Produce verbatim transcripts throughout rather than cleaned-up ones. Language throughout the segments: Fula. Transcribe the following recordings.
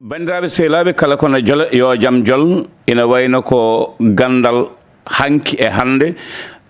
Banndiraaɓe sehilaaɓe, kala ko na jola, yo jam jol. Ina wayno ko ganndal hanki e hannde.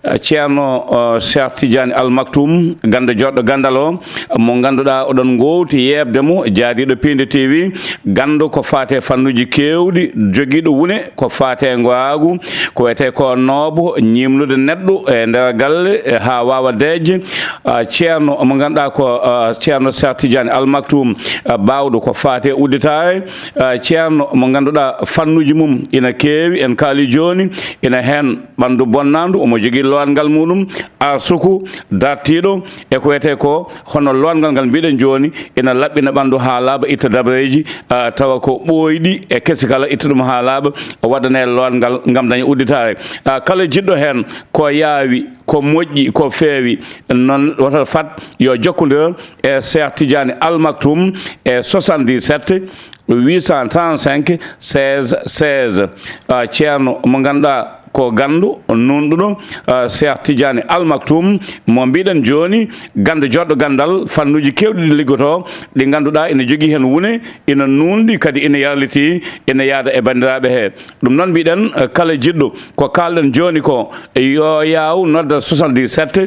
Eh, Ceerno, eh, Cheikh Tidiane Al Maktoum, ganndo joɗɗo ganndal o, mo ngannduɗaa oɗon ngoowti yeeɓde mo, jaadiiɗo Piindi T V, ganndo ko faate fannuuji keewɗi, jogiiɗo wune ko faate ngoaagu, ko wiyetee ko noobo, ñiimnude neɗɗo e nder galle, eh, haa waawa deeƴde. Ah, Ceerno mo ngannduɗaa ko, ah, Ceerno Cheikh Tidiane Al Maktoum, ah, baawɗo ko faate udditaare. Ah, Ceerno mo ngannduɗaa fannuuji mum ina keewi, en kaali jooni, ina heen ɓanndu bonnaandu, omo jogii lowangal muɗum, arsuku, dartiiɗo, e ko wiyetee ko hono lowangal ngal mbiɗen jooni, ina laɓɓina ɓanndu haa laaɓa, itta dabareeji, ah, tawa ko ɓooyɗi e kesi kala, itta ɗum haa laaɓa, waɗanee lowangal ngam daña udditaare. Ah, kala jiɗɗo heen ko yaawi, ko moƴƴi, ko feewi, noon woto fat yo jokkondir e Cheikh Tidiane Al Maktoum e soixante-dix-sept huit cent trente-cinq seize seize. Ah, Ceerno mo ngannduɗaa ko ganndo nuunɗuɗo, ah, Cheikh Tidiane Al Maktoum mo mbiɗen jooni, ganndo joɗɗo ganndal, fannuuji keewɗi ɗi liggotoo, ɗi ngannduɗaa ina jogii heen wune, ina nuunɗi, kadi ina yarlitii, ina yaada e banndiraaɓe he. Ɗum noon mbiɗen, eh, kala jiɗɗo ko kaalɗen jooni ko, yo yaaw nodda soixante-dix-sept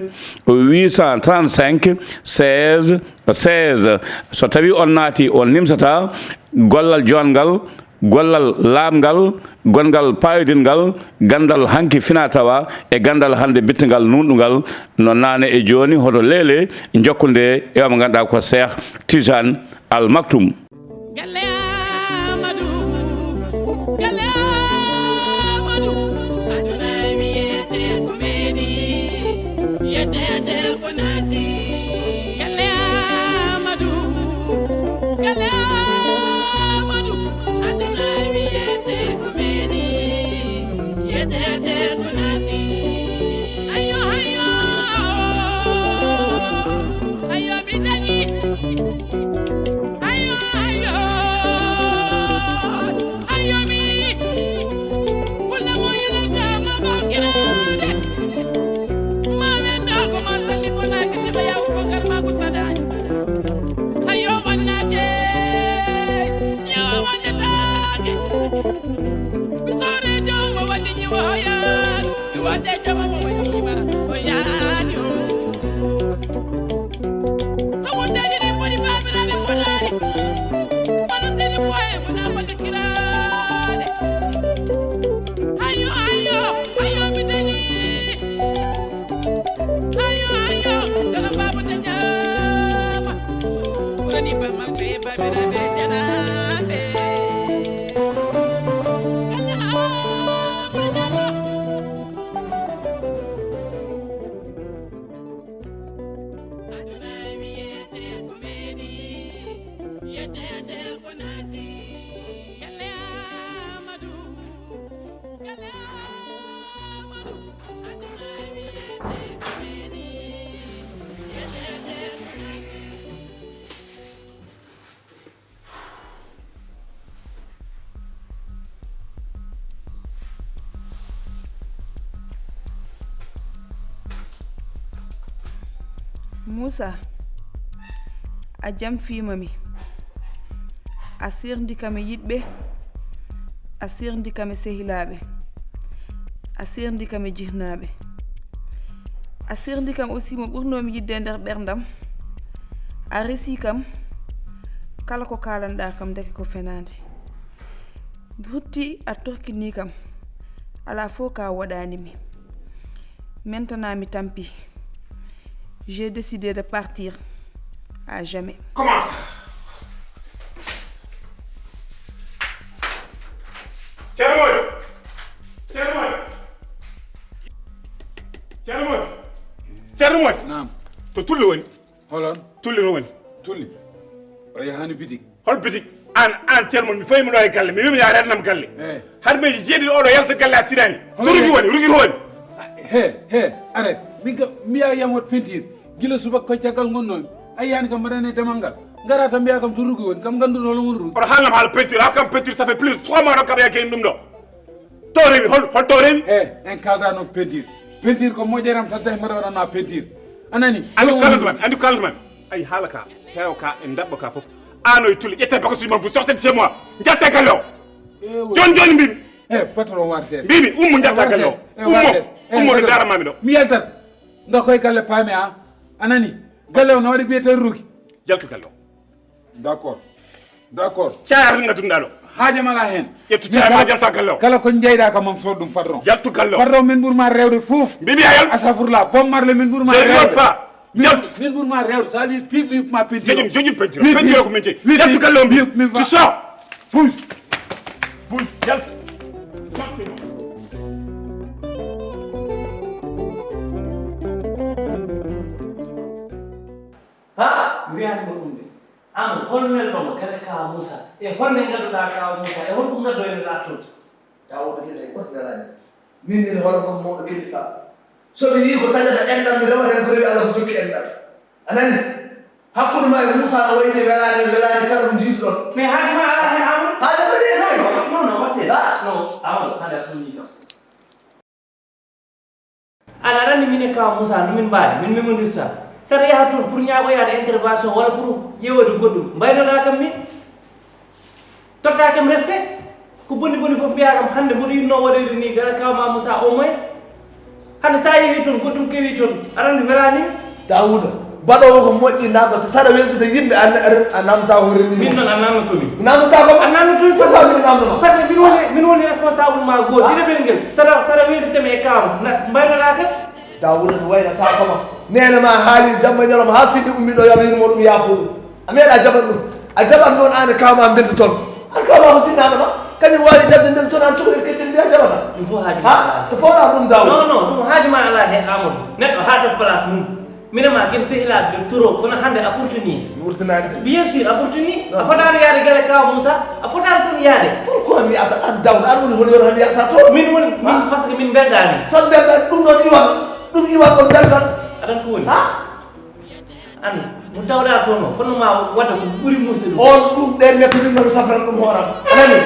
huit cent trente-cinq seize seize. So tawii on naati, on nimsataa gollal joɗngal, gollal laaɓngal, gonngal paayodingal, ganndal hanki finaa tawaa e ganndal hannde bittangal nuunɗungal, no naane e jooni, hoto leele jokkude e o mo ngannduɗaa ko Cheikh Tidiane Al Maktoum. Galle Amadou, galle Amadou, aduna wiyete ko meɗi, wiyete ko naati. Galle Amadou, galle Amadou, aduna wiyete ko meɗi, wiyete ko naati. Ayo, ayo, ayo, mi dañi. Ayo, ayo, ayo, mi. Fulla mo yana fama bakirade. Ma wenda ko ma salli fana kati ba ya ko garma ko sadani. Ayo, wannake. Ya wannatake. Bisore jaw mo wandi ni wayan. Iwate jama mo wanyima, oyani o. Sawunteji ni podi babirabe podani. Manuteni boye muna fata kirani. Ayo, ayo, ayo, bitani. Ayo, ayo, kala babu tanyama. Wani ba makwe babirabe janabe. Kala amurjalo. Aduna wiyete ko meɗi, wiyete ko naati. Galle Amadou, galle Amadou. Aduna wiyete ko meɗi, wiyete ko naati. Muusa, a jamfiima mi. A sirndi kam e yiɗɓe, a sirndi kam e sehilaaɓe, a sirndi kam e jihnaaɓe. A sirndi kam aussi mo ɓurnoomi yiɗde e nder ɓerndam. A resi kam kala ko kaalanɗaa kam, ndeke ko fenaande. Rutti a torkinii kam, alaa fof ka waɗaani mi. Maintenant mi tampi. J'ai décidé de partir à jamais. Comment ça? Ceerno Moodi! Ceerno Moodi! Ceerno Moodi! Ceerno Moodi! Naam. To Tulli woni? Holon? Tulli to woni? Tulli. O yahani bitik. Hol bitik? An, an Ceerno Moodi, mi fawi mo ɗo e galle. Mi wiimi ya renam galle. Eh. Har meji jeeɗiɗi oɗo yalta galle a tinani. Hono rugi woni, rugi woni. He, he, arrête. Min kam, mi yaha yam wot peinture. Gila subaka ko caggal ngonnomi. A yiyani kam mbaɗane demal ngal. Ngara tan mbiya kam to rugi woni. Kam ngannduɗo hol won rugi. Oɗo haalnam haala peinture. Haala kam peinture, ça fait plus de trois mois ɗo kam yake ɗum ɗo. To rewi, hol, hol to rewi? He, en kalda noon peinture. Peinture ko moƴƴeram tan tawi mbaɗa waɗanma peinture. A nani? Andu kalanta man, andu kalanta man. Ay haala ka, heewa ka, e ndaɓɓa ka fof. Ano e tule, ƴetta bagasu man, vous sortez de chez moi. Njalta galle o. Joni joni mbimi. Eh, patron, wartee. Mbimi, ummo, njalta galle o. Ummo. Ummo, ɓe ndaramami ɗo. Mi yaltat. Nda koye galle paami a. A nani? Galle o no waɗi biyeten ruugi. Jaltu galle o. D'accord. D'accord. Cayar nga dundaɗo. Haaje mala hen. Ƴettu cayar ma, jalta galle o. Kala ko jeyɗa ka mam, sood ɗum, patron. Jaltu galle o. Patron, min ɓurma rewde fof. Mbimi a yal. Astafurlah, Bob Marley, min ɓurma rewde. Je ne veux pas. Min, min ɓurma rewde, ça veut dire publiquement peinture. Jojum, jojum peinture. Min, peinture ko min jeyi. Jaltu galle o mbi. Min, min va. Tu sors. Bouge. Bouge. Jaltu. Ha? Mi wiyani mo ɗum de. An, hol nelɗo mo galle Kaaw Muusa? E hol ne ngadduɗaa Kaaw Muusa? E hol ɗum ngaddoyre laattude? Daawuda wi'i, hay gooto nelaani. Min, min hono ɗum mawɗo kilifa. So mi yii ko taƴata enɗam, mi rewa heen ko rewi Allah ko jokki enɗam. A nani? Hakkunde ma e Muusa no wayni welaani, welaani kala ko njiiduɗon. Mais haaji ma alaa heen, Amadou? Haaji ma alaa heen. Non, non, non, what's this? Ah. Non, Amadou, hannde a tolnii kam. An aɗa anndi min e Kaaw Muusa no min mbaadi, min memondirta. Saɗa yaha toon pour ñaagoyaade intervention walla pour ƴeewoyde goɗɗum, mbaynoɗaa kam min. Tottaa kam respect. Ko boni boni fof mbiyaa kam hannde mboɗo yiɗnoo waɗoyde nii galle Kaaw ma Muusa au moins. Hannde so a yehii toon goɗɗum kewi toon, aɗa anndi welaani mi. Daawuda, baɗoowo ko moƴƴi namdata. Saɗa weltita yimɓe, a, a, a namdataa hoore mum. Min noon a namdoto mi. Namdotaa kam? A namdoto mi. Pourquoi min namdoma? Parce que min woni, min woni responsable ma gooto. Ah. Ɗiɗaɓel ngel. Saɗa, saɗa weltita mi e Kaaw, na, mbaynoɗaa kam? Daawuda mi waynataako ma. Neene ma haali jamma e ñalawma haa fini ummi ɗo, yo Allah yurmo ɗum, yaafo ɗum. A meeɗaa jaɓan ɗum. A jaɓan noon aan e Kaaw ma mbeldi toon. An Kaaw ma ko jinnaaɗo ma. Kañum waawi jaɓde mbeldi toon, aan cukalel keccel mbiyaa jaɓataa. Ɗum fof haaju ma alaa. Ha? To fawɗaa ɗum Daawuda. Non, non, ɗum haaju ma alaa heen Amadou. Neɗɗo haaɗat place mum. Minen ma ken sehilaaɓe de trop, kono hannde a ɓurtini. Mi ɓurtinaani. Bien sûr, a ɓurtini. Non. A fotaani yaade galle Kaaw Muusa, a fotaani toon yaade. Pourquoi mi yahata an Daawuda, an woni hono yoro mi yahata toon? Min woni, min, ah, parce que min mbeldaani. Tan mbeldaani, ɗum ɗoon iwat, ɗum iwat on mbeldan. Aɗa anndi ko woni? Ha? An, mo tawɗaa toon o, fotnoo ma waɗde ko ɓuri muusde ɗum. On ɗum, ɗeen neɗɗo min noon safran ɗum hooram. A nani?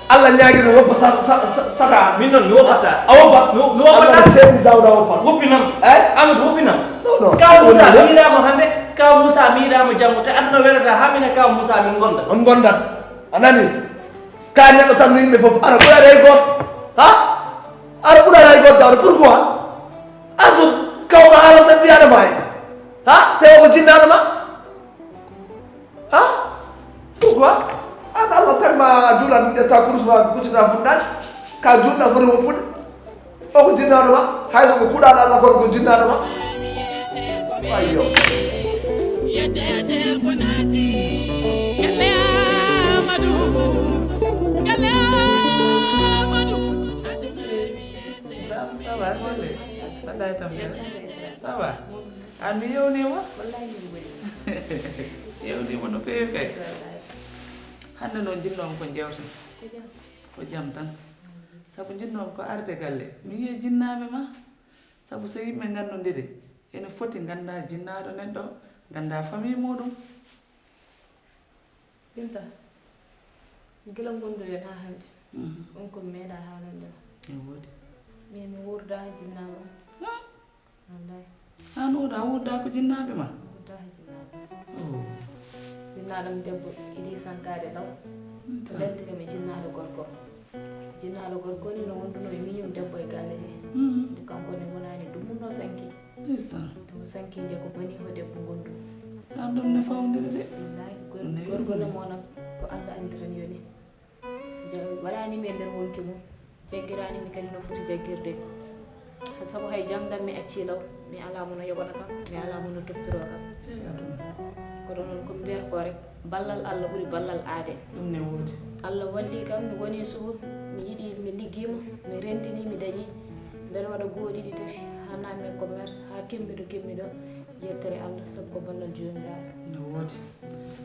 Allah ñaagino woppa sa-, sa-, sa-, sata. Min noon mi woppataa. A woppa? Mi wo-, mi woppataa. Allah seedi Daawuda woppa. Woppinam. Eh? Amadou, woppinam. Non, non. Kaaw Muusa mi yiɗaa mo hannde, Kaaw Muusa mi yiɗaa mo janngo, te aduna welata haa min e Kaaw Muusa min ngonda. On ngondat. A nani? Ka neɗɗo tan no yimɓe fof. Ara ɓurata hay gooto. Ha? Ara ɓurata hay gooto Daawuda. Pourquoi? An so Kaaw ma haalata tan mbiyaɗo ma hay. Ha? Te o ko jinnaaɗo ma? Ha? Pourquoi? An Allah tagma a juulat, ƴetta kurus ma, kuccita funnaade. Ka juutna foti woppude. O ko jinnaaɗo ma. Hay so ko kuuɗaaɗo Allah kono ko jinnaaɗo ma. Ayyo. Ça va, ça va, Sele. Mbaɗɗaa e tampere? Ça va? An mi yewniima? Wallaay min boni. Yewniima no feewi kay. Wallaay. Hannde noon njinnoomi ko njewten. Ko jam. Ko jam tan. Sabu njinnoomi ko arde galle. Mi yiya jinnaaɓe ma. Sabu so yimɓe nganndondiri, ene foti ngannda jinnaaɗo neɗɗo, ngannda famille muuɗum. Binta, gila ngonduɗen haa hannde, mhm, on ko mi meeɗaa haalande ma. Ne woodi. Min mi wuurdaa e jinnaaɗo on. Ah. Wallaahi. Aan oɗo a wuurdaa ko jinnaaɓe ma? Mi wuurdaa e jinnaaɓe. Oh. Jinnaaɗo am debbo Idi Sankaare Law. Ndeysaan. Leldi kam e jinnaaɗo gorko. Jinnaaɗo gorko ni no wonduno e miñum debbo e galle he. Mhm. Nde kanko ne wonani dumunno sanki. Ndeysaan. Ɗum sanki nde ko boni ko debbo ngondu. Aan ɗum ne fawndiri de. Billaahi, gor-, ne gorgol mo noon ko Allah andiran yoni. Ja-, waɗani mi e nder wonki mum. Jaggirani mi kadi no foti jaggirde. Sabu hay jangdam mi acci law, mi ala mo no yoɓana kam, mi ala mo no toppiro kam. Jeyi aduna. Kono noon ko mi mbiyata ko rek, ballal Allah ɓuri ballal aade. Ɗum ne woodi. Allah walli kam, mi woni sugu, mi yiɗi, mi liggiima, mi renndini, mi dañi. Mbeɗa waɗa goo ɗiɗi tati, haa naammi e commerce, haa kemmiɗo, kemmiɗo, yettere Allah, sabu ko ballal Joomiraaɗo. No woodi.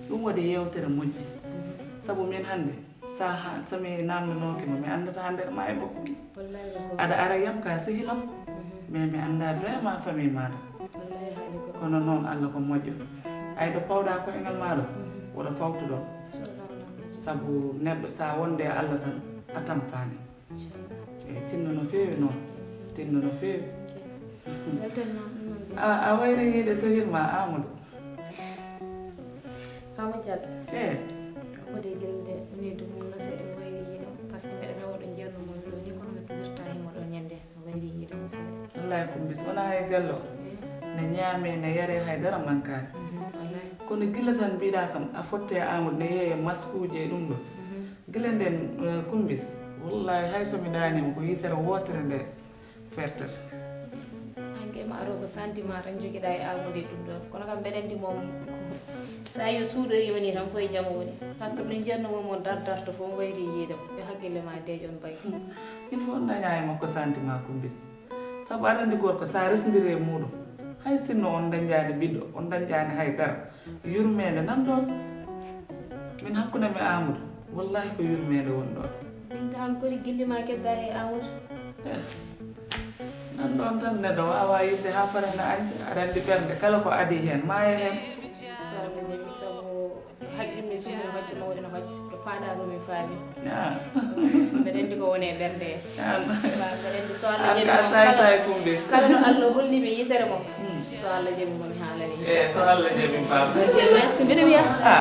Ɗum waɗi yeewtere moƴƴi. Mhm. Sabu min hannde, Sa ha-, so mi namndinooke ma, mi anndataa nder ma e bokkam. Wallaay ko goonga. Aɗa ara yam ka sehil am, mhm, mais mi anndaa vraiment famille maaɗa. Wallaay haali ko. Kono noon, Allah ko moƴƴo. Ay ɗo pawɗaa koyngal maa ɗo, mhm, woto fawtu ɗo. Salaam aleykum. Sabu neɗɗo, sa wonde e Allah tan, a tampaani. Inchallah. Eyi, tinno no feewi noon. Tinno no feewi. Ok. Weltanam ɗum noon. A, a wayri yiide sehil ma Amadou. Fama Diallo. E. Ko de gel de, ni dum no se dum wayri yiide mo, parce que mbeɗa nawa ɗo jeerno mo ɗo ni, kono mi wirta himo ɗo ñande, no wayri yiide mo se. Wallahi Kumbis, wona hay gallo. E. Ne ñaame, ne yare, hay dara mankaani. Mhm, wallahi. Kono gila tan mbiɗa kam, a fotte Amadou ne yeeye maskuuje e ɗum ɗo. Mhm. Gila nden, eh, Kumbis, wallahi hay so mi ɗaaniima ko yitere wootere nde. Fertata. An kay ma aro ko sentiment tan jogiɗa e Amadou e ɗum ɗon. Kono kam mbeɗa anndi moom, sa yo suuɗoriima ni tan koye jam o woni. Parce que ɗum jeerno mum on dar darto fof wayri yiide mo. Yo hakkille ma deeƴ on bay. Il faut on daña e makko sentiment Kumbis. Sabu aɗa anndi gorko sa resndiri e muɗum. Hay sinno on dañjaani ɓiɗɗo, on dañjaani hay dara. Yurmeende nan ɗon. Min hakkunde mi Amadou, wallahi ko yurmeende woni ɗon. Min tan kori gilli ma kedda he Amadou. Eh, nan ɗon tan neɗɗo wawa yidde ha fare na anca, aɗa anndi ɓernde kala ko adi hen, maya hen. So Allah jaɓi sabu haqqille suudu no hocci, mawɗi no hocci, to paɗa ɗo mi faami. Ah. Mbeɗa anndi ko woni e ɓernde. An. Mbeɗa anndi so Allah an jaɓi ka noon, saay kala, saay Kumbis. Kala no Allah holli mi yitere mum. Hmm. So Allah jaɓi mo mi haalani, eh, inchallah. So Allah jaɓi, Pape. Ok, merci. Mbiɗa wiya. Ah.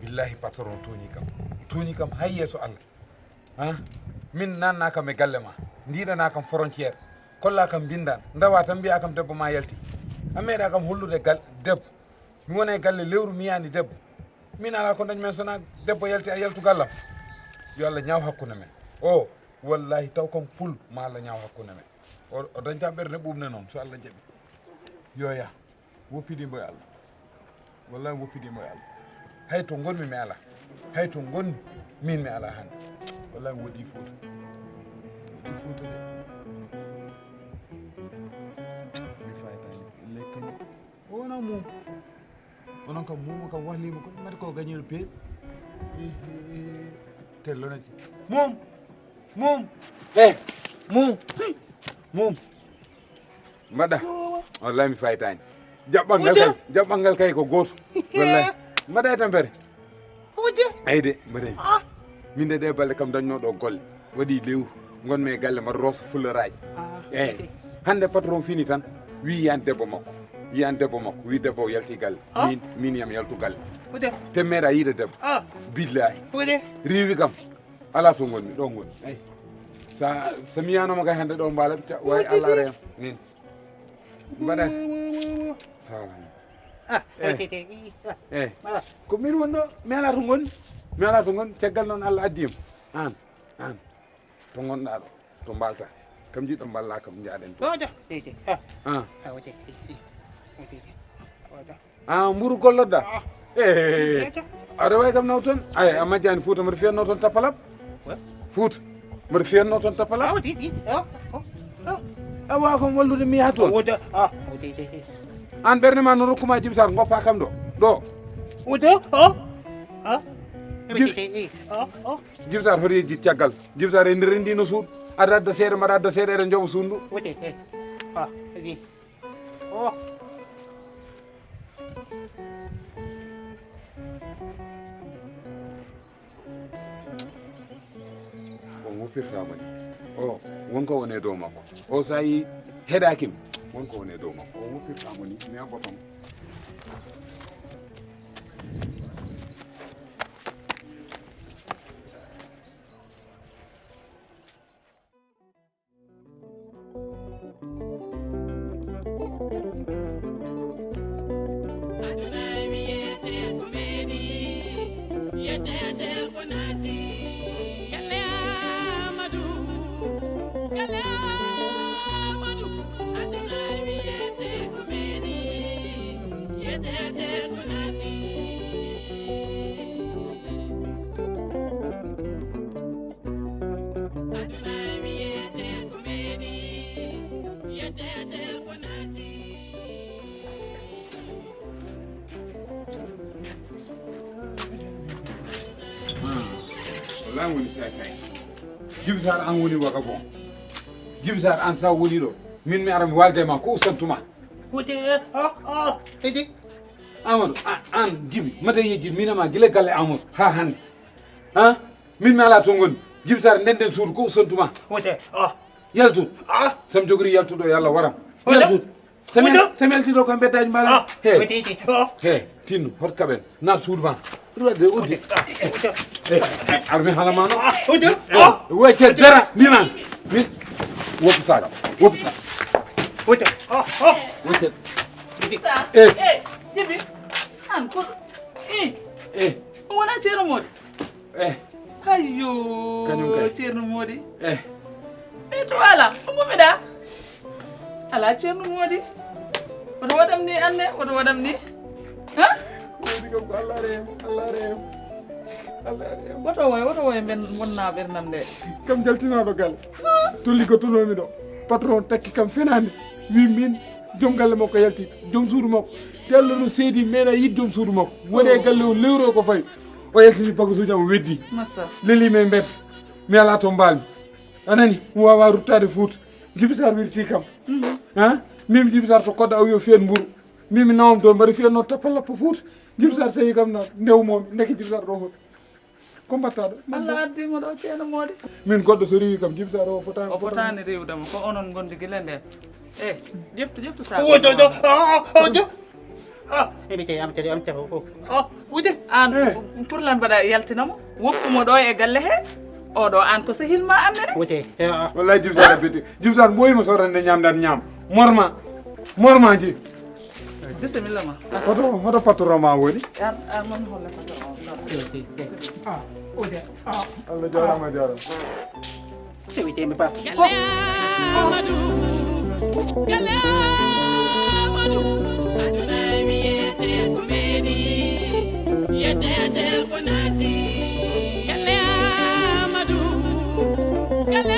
Billahi patron tooñi kam. Tooñi kam hay yeeso Allah. Ah, min nanna kam e galle ma, ndiɗana kam frontière, kolla kam mbindan, ndawa tan mbiya kam debbo ma yalti. A meeɗa kam hollude gal debbo. Mi wona e galle lewru mi yiyani debbo. Min ala ko dañ men sona debbo yalti a yaltu gallam. Yo Allah ñaaw hakkunde men. O, wallahi taw kam pul ma Allah ñaaw hakkunde men. O, o dañta ɓernde ɓuuɓne noon so Allah jaɓi. Yo yah. Woppidii mbo e Allah. Wallahi woppidii mbo e Allah. Hay to ngonmi mi ala. Hay to ngonmi min mi ala hannde. Wallahi woodi Fuuta. Woodi Fuuta de. Mi faytaani. Lekkani. O wona mum. Onon kam mum kam wahliima ko mbaɗa ko gañol pe. Tello na ci. Mum. Mum. Eh. Mum. Mum. Mbaɗa. Wallahi mi faytaani. Jaɓɓal ngal kay, jaɓɓal ngal kay ko gooto. Wallahi. Mbaɗa e tampere. Ayde, mbaɗa. Ah. Min de ɗe balɗe kam dañno ɗo golle. Waɗi lewru. Ngonmi e galle mbaɗa roosa fuloraaji. Ah, eh. Hannde patron fini tan. Wi yiyani debbo makko. Yiyani debbo makko. Wi debbo o yalti galle. Ah. Min, min yam yaltu galle. Te meeɗa yiide debbo. Ah. Billahi. Riiwi kam. Ala to ngonmi, ɗo ngonmi. Eyi. Sa, so mi yiyanoma kay hannde ɗo mbaala, wawi Allah ara yam. Min. Mbaɗa. Sala. Ah, eh. Eyi. Ko min woni ɗo, mi ala to ngonmi. Mi ala to ngonmi, caggal noon Allah addi yam. An, an. To ngonɗa ɗo, to mbalta. Kam jiɗɗo mballa kam njaɗen to. Ojo, eyi, eyi. Ah. Ah. Ah, ojo, eyi, eyi. Ojo, eyi. Ojo. Ah, mburu gollodda. Ah. Eh, aɗa wawi kam naw toon. Ay, a majjani Fuuta, mbaɗa fiyatno toon tappalab. Fuuta, mbaɗa fiyatno toon tappalab. A wawa kam wallude mi yaha toon. An ɓernde ma no rokkuma Jibsar, goppa kam ɗo. Ɗo. Jibsar hoto yejjit caggal. Jibsar e nder rendi no suuɗ. Aɗa adda seeɗa, mbaɗa adda seeɗa, eɗen joɓa suudu. Oh. On woppirtaama ni. O, won ko woni e dow makko. O, so a yi heɗaaki mi, won ko woni e dow makko. O woppirtaama ni, mi abboto mo. Wallahi woni say say. Jibsar an woni waga bon. Jibsar an sa woni ɗo. Min mi ara mi walde ma ko usantuma. Wode, oh, oh, tede. Amadou, an, an Jibi, mata yejji minama gila galle Amadou ha hande. Ha? Min mi alaa to ngonmi. Jibi Saar, ndenden suudu ko sontuma. Wute. Oh. Yaltu. Ah. Sam jogori yaltuɗo yo Allah waram. Wute. Yaltu. Sam yal-, wute. Sam yaltiɗo ko mbeddaaji mbaɗa. Ah. He. Wute, wute. Oh. He. Tinno, hot kaɓen. Naat suudu ma. Ɗum waɗde udde. Wute. Ah. Wute. He. Ar mi haala ma no. Ah. Wute. He. Oh. Wete dara. Minan. Min. Woppu saga. Woppu saga. Wute. Oh. Oh. Wute. Sa. Eh. Eh. Jibi. An ko. Eh. Eh. Wona Ceerno Moodi. Eh. Ayyo. Kañum kay. Ceerno Moodi. Eh. Eh, to ala. Ko mbiɗa? Ala Ceerno Moodi. Woto waɗam ni anne, woto waɗam ni. Ha? Moodi kam ko Allah rem, Allah rem. Allah rem. Woto woy, woto woy, men wonna ɓernam nde. Kam jaltinaɗo gal. Ah. To liggotonomi ɗo. Patron takki kam fenani. Wi min, joom galle makko yalti, joom suudu makko. Te Allah no seedi mena yid joom suudu makko. Woni e galle o lewro ko fayi. O yaltini bagasuuji am, o weddi. Massa. Leli mi e mbedda. Mi alaa to mbaal-mi. A nani? Mi waawaa ruttaade Fuuta. Jibi Saar wirti kam. Mhm. Ha? Min mi Jibi Saar to kodda aw yo fiyen mburu. Min mi nawam toon, mbaɗa fiyen noon tappa lappa Fuuta. Jibi Saar tawi kam na ndew moom, ndeke Jibi Saar ɗo hoɗi. Ko mbaɗtaa ɗo? Allah addi mo ɗo, Ceerno Moodi. Min goɗɗo so rewi kam, Jibi Saar o fota-, o fotaani rewde mo. Ko onon ngondi gila ndeen. Eh, ƴeftu, ƴeftu sac. Ojo, ojo, ah, ojo. Ah, eɓe tawi am tawi am tawi o. Ah, wute. An, eh, pour lan mbaɗa yaltina mo, woppu mo ɗo e galle he. Oɗo an ko sehil ma an nene. Wute. Eh, ah. Wallahi Jibi Saar a betti. Jibi Saar ɓooyi mo sodande ñamde an ñaam. Morma. Morma ji. Bisimilla ma. Hoto, hoto patron ma woni? An, an man holle patron o. Ah, wute. Ah. Allah jaaraama, jaaraama. Tewitemi ba. Galle Amadou, galle Amadou, aduna wiyete ko meɗi, yetete ko naati. Galle Amadou, galle